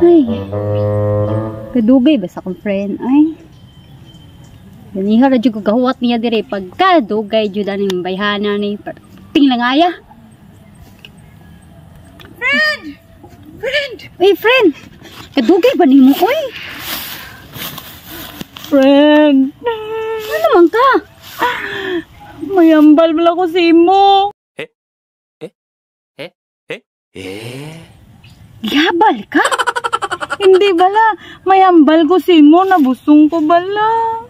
Ay. Kadugay ba sa akong friend ay. Ganiha ra jud ko gahuwat niya dire pagka dugay jud aning bayhana ni ting lang aya. Friend! Friend! Uy, friend. Kadugay ba nimo oy? Friend! Ano man ka? Mayambal bala ko sa imo. Gihabal ka? Hindi bala. Mayambal ko sa imo. Nabusong ko bala.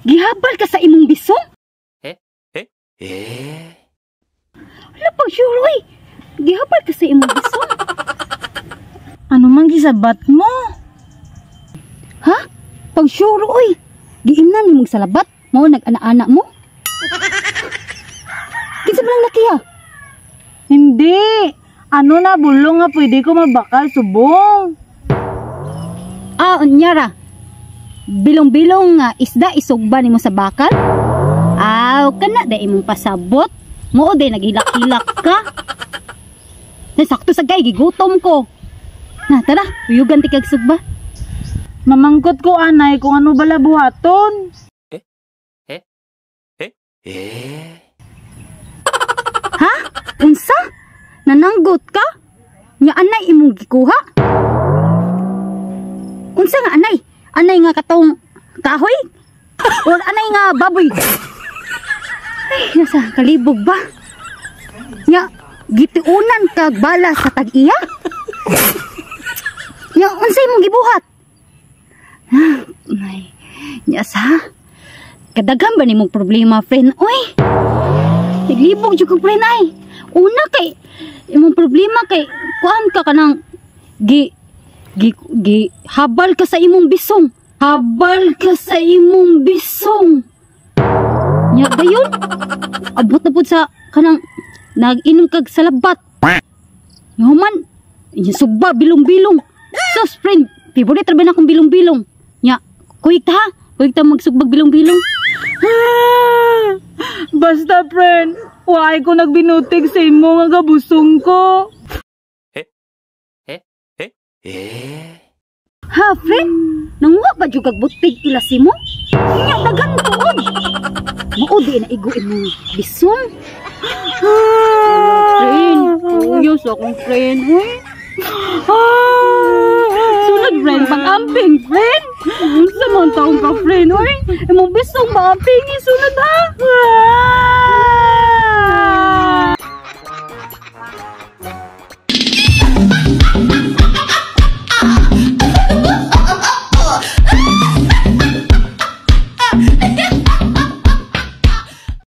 Gihabal ka sa imong bisong? Wala pag sure oy. Gihabal ka sa imong bisong? Ano man gisabat mo? Ha? Pag sure oy. Giimnan nimong salabat mo nag-ana-ana mo? Kinsa man lang laki ha? Hindi. Ano na bulong nga pwede ko mabakal subong? Ah, unya ra. Bilong-bilong nga isda isugba nimo sa bakal? Aw, kana da imong pasabot. Mao day naghilak-hilak ka. Nasakto sa gay gigutom ko. Na tara, uyugan ti kag sugba. Mamangkot ko anay kung ano bala buhaton. Ha? Unsa? Nananggot ka? Nya anay imong gikuha? Unsa nga anay? Anay nga katong kahoy? Or anay nga baboy? Ay, nasa kalibog ba? Nya, gitiunan kag bala sa tag-iya? Nya, unsa imong gibuhat? Ay, nya sa? Kadaghan ba nimong problema, friend? Uy! Naglibog jud kog, friend, ay. Una kay imong problema kay kuan ka kanang gi gi gi habal ka sa imong bisong. Habal ka sa imong bisong. Nya dayon abot na pud sa kanang nag-inom kag salabat. Nya human nya sugba bilong-bilong. Sus, friend, favorite ra ba na akong bilong-bilong. Nya kuyog ta ha? Kuyog ta magsugbag bilong-bilong. Basta friend, waay ko nagbinutig sa imo nga gabusong ko. Ha, friend? Nanguha ba jud kag butig ila simo? Nya daghan tuod. Mao di na igo imong bisong. Friend, kuyo sa akong friend, uy. Sunod, friend, pag-amping, friend. Unsa man taong ka, friend, uy? Imong bisong maamping, sunod ha.